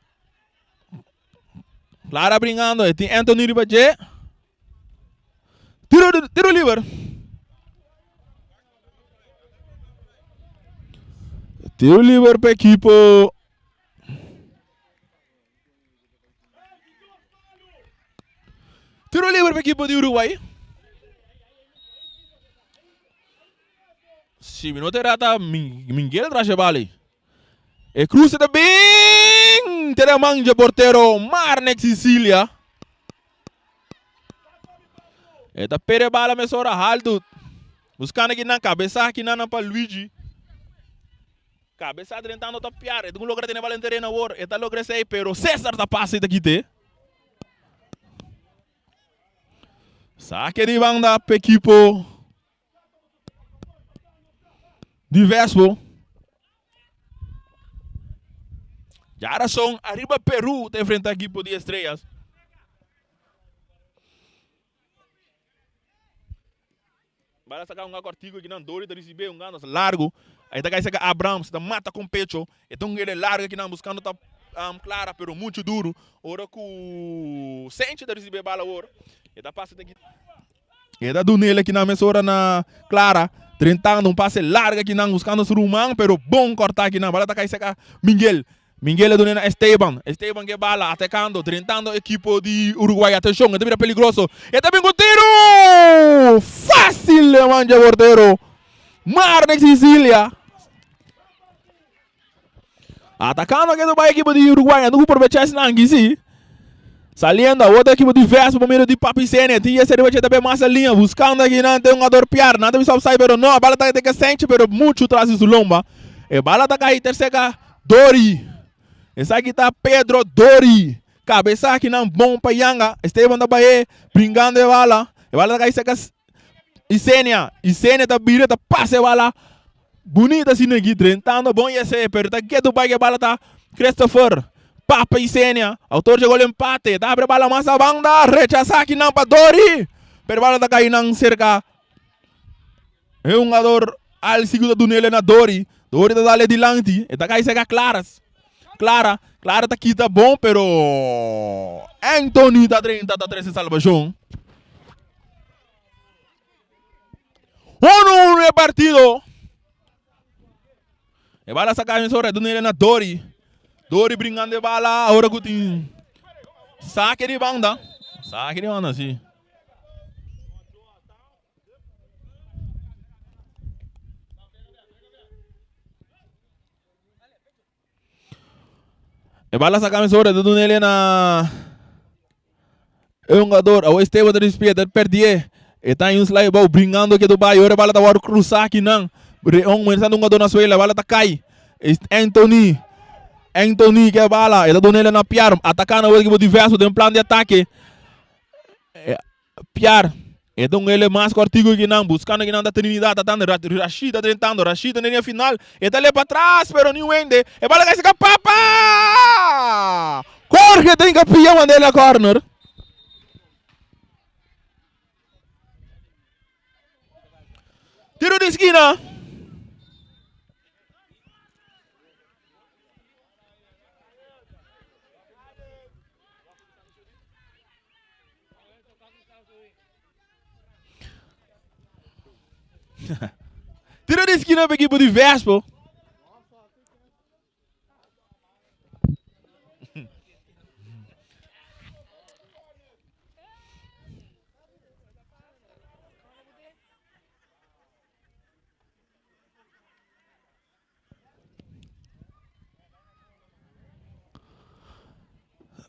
[SPEAKER 1] Clara bringando. E tin Anthony riba dje. Tiro, tiro liber. Tiro liber pa equipo. Tiro liber pa equipo di Uruguay. Si mi no te rata, Miguel traje bali. E cruce ta bin te den man dje portero Marnek Sicilia. E ta pere bala mesora haltu. Buscando kinan cabeza kinan pa Luigi. Cabeza drentando ta piar. E ta logra tene bala den tereno awor. E ta logra esey pero Cesar ta pasa y ta kite. Saque di banda pa equipo di Vespo. Djarason ariba Peru ta enfrenta ekipo di Estrellas. Bala saka un kortiku aki nan Dori ta risibe un gana largu. Ahí ta kai saka Abrams ta mata con pecho. E ta un gele largu aki nan buscando ta Clara pero mucho duro. Ora ku Senchi ta risibe bala awor. E ta pasa aki. E ta dunel aki nan mesora na Clara. Drentando un pase largu aki nan buscando su ruman pero bon korta aki nan. Bala ta kai saka Miguel. Miguel a duna na Esteban. Esteban ke bala, atakando, drentando ekipo di Uruguay. Atenshon, e ta bira peligroso. E ta bin ku tiru! Fásil e manja portero. Marnix Sicilia. Atakando ke bai ekipo di Uruguay. Ando ku probecha esnan aki si. Saliendo awor ta ekipo di Vespa por medio di Papi Sene. Tin yese riba dje ta bay mas a liña. Buscando aki nan tin un jugador Piar. Nan ta bisa offside pero no. A bala ta ke Senchi pero mucho tras di su lomba. E bala ta kai tercera Dori. Esaki ta Pedro Dori. Cabeza aki nan bon pa yanga. Esteban ta baye bringando e bala. E bala ta kai cerca Isenia. Isenia ta bira ta pasa e bala. Bunita asina aki drentando bon yese pero ta ketu bai ke bala ta Christopher Papa Isenia autor dje gol empate ta abre bala mas a banda rechasa aki nan pa Dori pero bala ta kai nan serka e hungador Alci ku ta dunele na Dori Dori ta dale dilanti e ta kai serka Claras Clara Clara ta kita bon pero Anthony ta drenta ta trese salbashon. Uno uno e partido. E bala saca en sobre dunele na Dori. Dori bringando e bala ahora ku tin saque di banda. Saque di banda si. E bala saca mesora, ta dunele na e hungador. Awo Esteban ta dispie, ta perdie. E ta in un slide bou, bringando ke Dubai. Ora e bala ta wòrdu krusa akinan. Reon mester un hungador na suela, e bala ta kai. Anthony, Anthony ke bala, e ta dunele na Piar. Atakando awo ekipo di Vespo den plan di atake. Piar, e ta un ele mas kortiku ki nan, buskando ki nan ta Trinidad, ta tando Rashid ta drentando, Rashid ta den e final, e ta lepa atras, pero niun hende, e bala kai saka Papa! Jorge tin ke pia mand'e na corner. Tiro di skina. Tiro di esquina pa equipo di Vespo.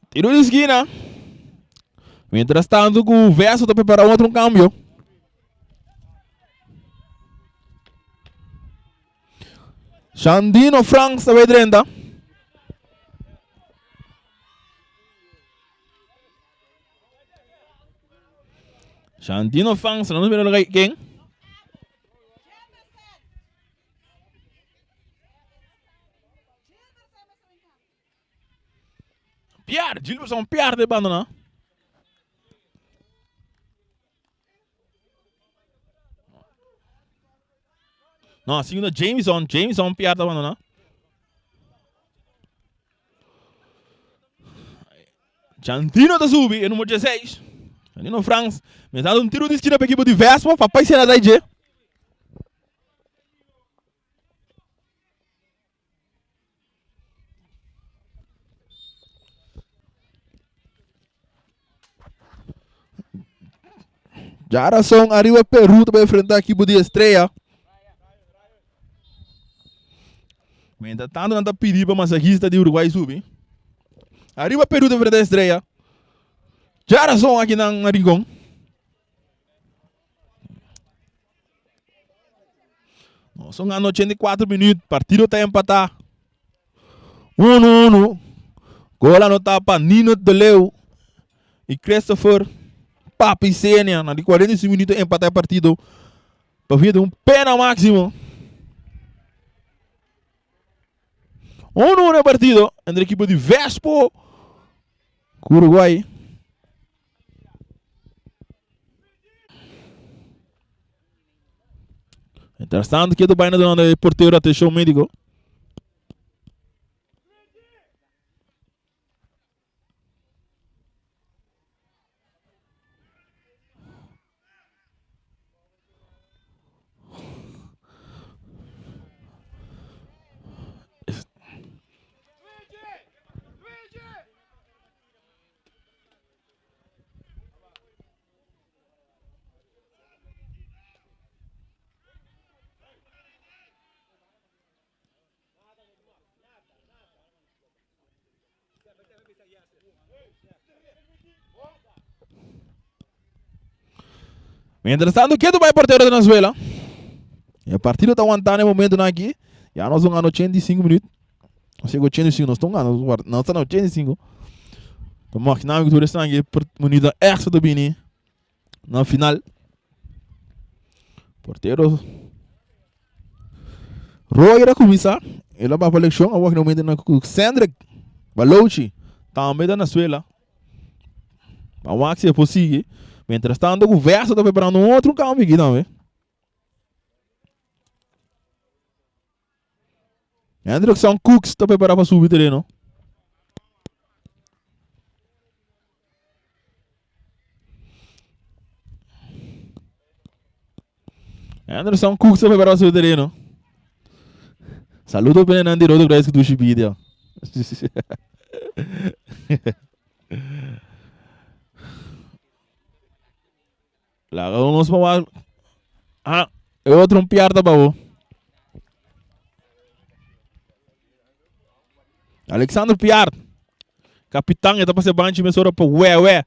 [SPEAKER 1] Tiro di esquina. Mientras tanto ku Verso ta prepara un otro cambio. Shandino Franks ta bay drenta. Shandino Franks, no mira ken. Piar, Gilbertson Piar de banda No, segundo Jameson, Jameson Piar ta banda Chantino ta subi, e numero 16. Chantino Frans, me dado un tiro di esquina pa equipo di Vespa, papai sena dai dje. Jarason ariba Peru ta enfrenta equipo di Estrella. Mientras tanto nan ta pidi pa masajista di Uruguay subi. Ariba Peru ta enfrenta Estrella. Jarason aki nan na Rincon. Nos a gana 84 minuut. Partido ta empatá. 1-1. Gol anotá pa Nino de Leeuw y Christopher Papi Senia. Na di 45 minuut empatá e partido. Pa via di un pena máximo. 1-1 e partido entre ekipo di Vespo ku Uruguay. Mientras tanto, ketu bai na dunando e portero atenshon médiko. Mientras tanto, ketu bai portero di Venezuela. E partido ta aguantando e momentonan aki. Ya nos un 85 minuut. Nos llega 85, nos ta un nos ta na 85. Ta imaginami ku tur esnan aki minuut extra ta bini na final. Portero Royer a kuminsá. El a bafa lekshon. Awor aki na momento ku Cendric Balochi tambe ta na suela. Pa wak si e por sigui. Mientras tanto ku Versa ta preparando un otro kambio aki tambe. Hendrickson Cooks ta prepara pa subi tereno. Anderson Cooks ta prepara pa subi tereno. Saludo pa nan di Rodo Grace ku dushi video. Laga nos pa wak. Ah, e otro un piar ta pa bo. Alexander Piar. Kapitan, e ta pasa e banchi mesora pa Wewe.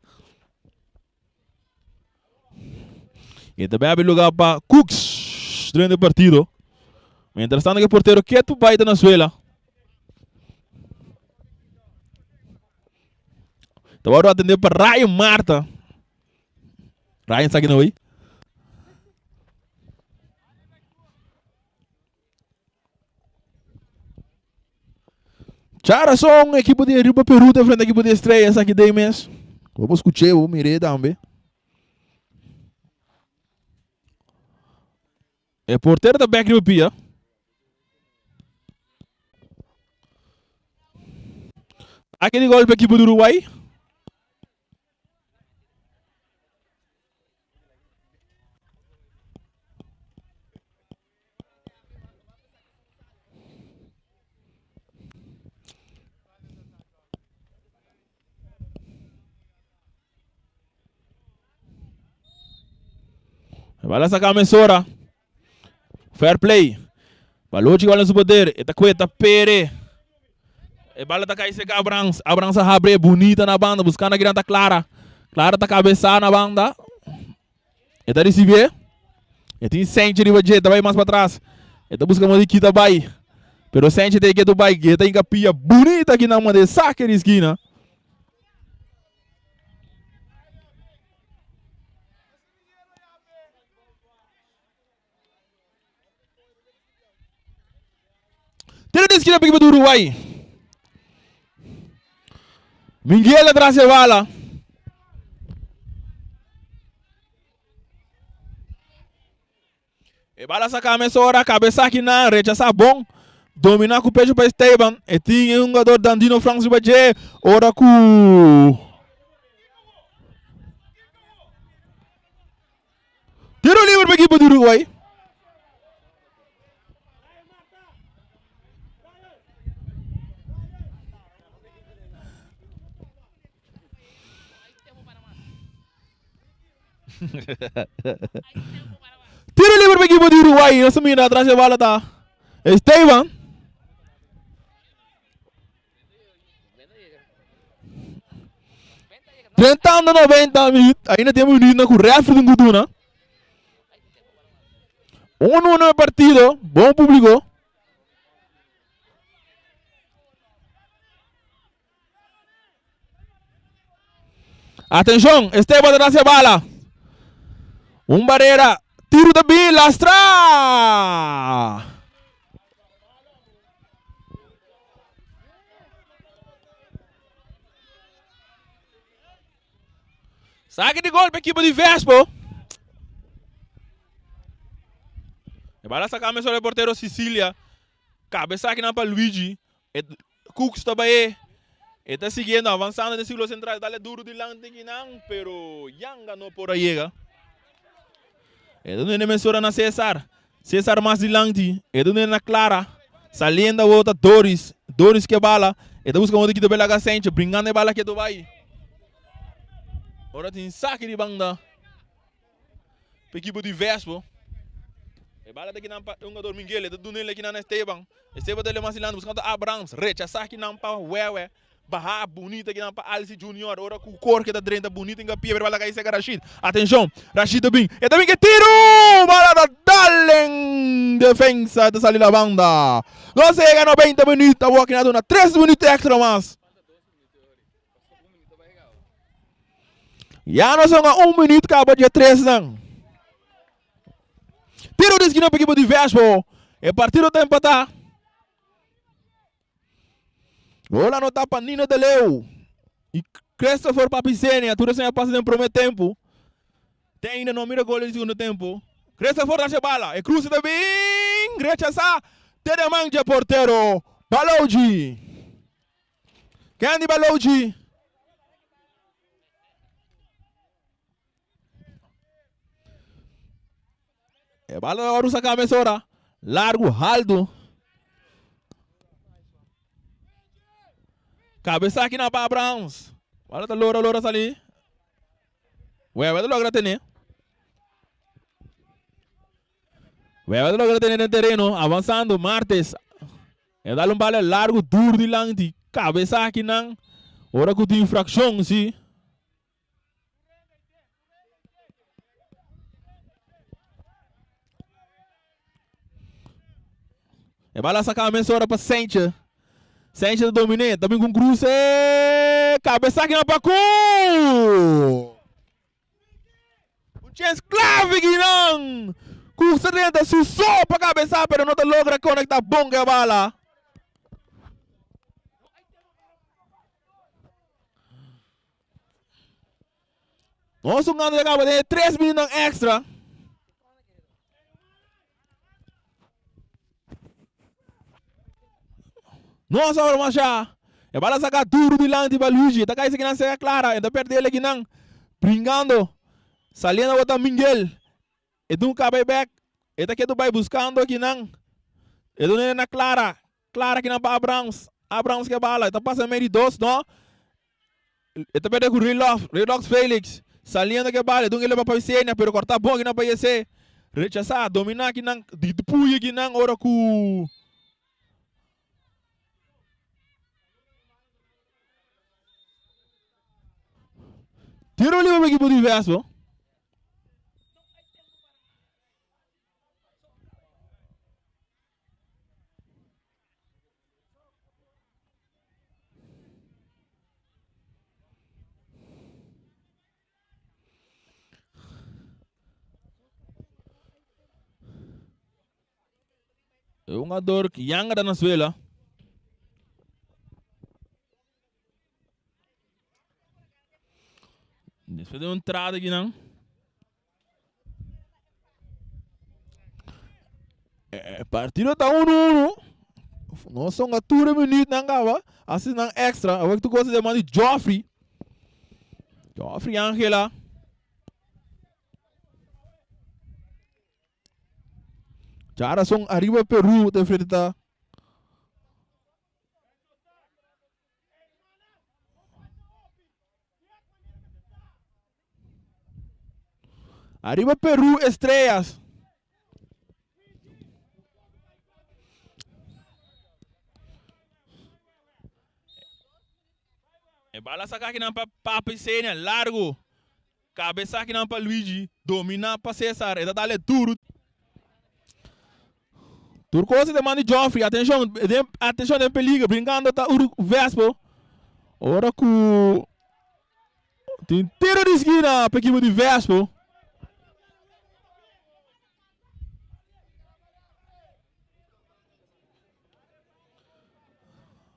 [SPEAKER 1] E ta bai abri lugar pa Cooks durante e partido. Mientras tanto ke portero ketu bai ta na suela. Ta wòrdu atendé pa Ryan Marta. Ryan sa kina hoy. Charason, equipo di Aruba Peru ta enfrenta equipo di Estrella esaki den mes. Bo por scuché, bo miré tambe. E portero ta bek riba pia. Aki di golpe equipo di Uruguay. Bala saca mesora. Fair play. Balochi bala su poder. E ta kue ta pere. E bala ta kai seca Abrams. Abrams a habre bonita na banda. Buscando a granta Clara. Clara ta cabeza na banda. E ta recibe. E tin Sanchez riba dje. Ta bai mas pa tras. E ta busca modo di kita bai. Pero Sanchez ta ketu bai. E ta hinca pia bonita aki na manda e saque di esquina. Tiro di esquina pa equipo di Uruguay. Miguel atrás e bala. E bala saca mesora, cabeza aqui na, rechaza bom. Domina com pecho para Esteban. E tem um jogador Dandino Franks riba dje. Ora ku Tiro libre pa equipo di Uruguay. Tiro libre pa equipo di Uruguay. Nos mira atrás e bala ta Esteban. Drentando 90 minuut. Ainda tin minuut na ku referee tin ku duna. 1-1 e partido. Bon publico. Atenshon, Esteban ta hacia bala. Un barera. Tiro ta bin, lastra! Saki di gol pa ekipo di Vespo. E bala saka mesora e portero Sicilia. Kabesa akinan pa Luigi. E Cooks ta bai e ta siguiendo avansando den círculo central. Dale duro dilanti akinan pero Yanga no por a yega. E ta duna mesora na Cesar. Cesar mas dilanti. E ta duna na Clara. Saliendo awor ta Doris. Doris ke bala. E ta busca modo kita belaga Sencho. Bringando e bala ketu bai. Ora tin saki di banda. Pa ekipo di Vespo. E bala ta kinan pa e hungador Miguel. E ta duna el kinan na Esteban. Esteban ta mas dilanti buscando Abrams. Rechasa kinan pa Wewe. Baha bunita kinan pa Alci Junior. Ora ku Jorge ta drenta bunita inga pie pero bala kai seka Rashid. Atenshon. Rashid ta bin. E ta bin ke tiru! Bala ta dal en defensa. E ta sali la banda. Nos a yega 90 minuut. Awor kinan a duna 3 minuut extra mas. Ya nos a un minuut kaba dje 3 nan. Tiro di eskina pa ekipo di Vespo. E partido ta empatá. Gol anotá pa Nino de Leeuw y Christopher Papisenia. Tur esei a pasa den prome tempu. Te ainda no mira gol den segundo tempu. Christopher ta haci bala. E cruce ta bin rechasá te den man dje portero Baloji. Candy Baloji. E bala ta wòrdu saká mesora. Largu, haltu. Kabesa aki na pa Abrahams. Bala ta lora lora sali. Wewe ta logra tene. Wewe ta logra tene den tereno. Avansando Martes. E dal un bala largu duru dilanti. Kabesa aki nan. Ora ku tin infrakshon si. E bala saca mesora pa Sanchez. Sanchez ta domine, ta bin cu un cruce. Cabeza aki na pa cu. Un chance clave kinan. Cu sa drenta su so pa cabeza pero no ta logra conecta bon cu e bala. Nos un gana caba den e 3 minuutnan extra. Nos ahora masha. E bala saca duro dilanti pa Luigi. Ta cai kinan sea clara. E ta perde ele kinan. Bringando. Saliendo bota Miguel. E dun caba e back. E ta ketu bai buscando kinan. E dun na Clara. Clara kinan pa Abrams. Abrams ke bala. E ta pasa medio dos, no. E ta perde ku Rilof. Rilof Felix. Saliendo ke bala. E dun ele pa Paisenia, pero corta bon kinan pa yese. Rechasa. Domina kinan. Di puye kinan ora ku. Tiro libre pa ekipo di Vespo. E hungador Yanga da Venezuela. Despues de un entrada aquí nan. E partido ta 1-1. Nos son a tur e minuutnan caba. Así nan extra. Awor tu cosa de man di Joffrey. Joffrey Angela. Chara son arriba Peru te enfrenta. Arriba Peru Estrellas. E bala saca aki nan pa Papi Senia, largo. Cabeza aki nan pa Luigi, domina pa Cesar, e ta dale duro. Tur cosa den man di Joffrey, atencion, den, atencion den peligro, brincando ta Uru Vespo. Ora cu tin tiro di esquina pa equipo di Vespo.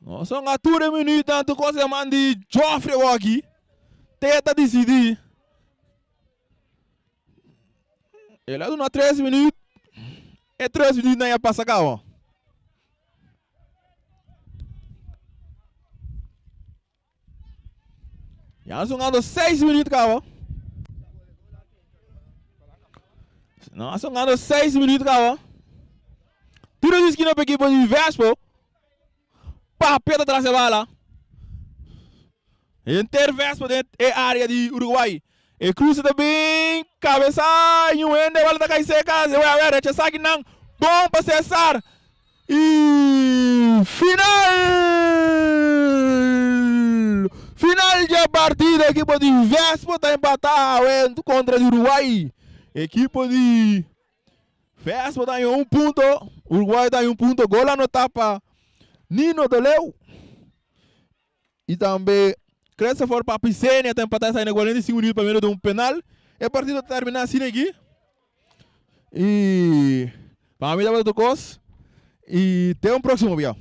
[SPEAKER 1] No son a tur e minuutnan tur cosa den man di Joffrey awor aki. Te ta decidi. El a duna tres minuut. E tres minuutnan ya pasa caba. Ya sungando seis minuut caba. No, sungando seis minuut caba. Tiro di esquina pa equipo di Vespo. Papia ta tras e bala. Henter Vespo den e area di Uruguay. E cruce ta bin cabeza y un hende bala ta cay seca. Se a ver rechasa kinan. Bon pa Cesar. Y final! Final dje partido equipo di Vespo ta empata awe contra di Uruguay. Equipo di Vespo ta haña un punto, Uruguay ta haña un punto. Gol anota pa Nino Doleu. Y tambe Christopher Papisenia ta empata esaki na 45 minuut pa medio di un penal. E partido ta termina asina aki. Y pa mi tabata tur cos. Y te un proximo bia.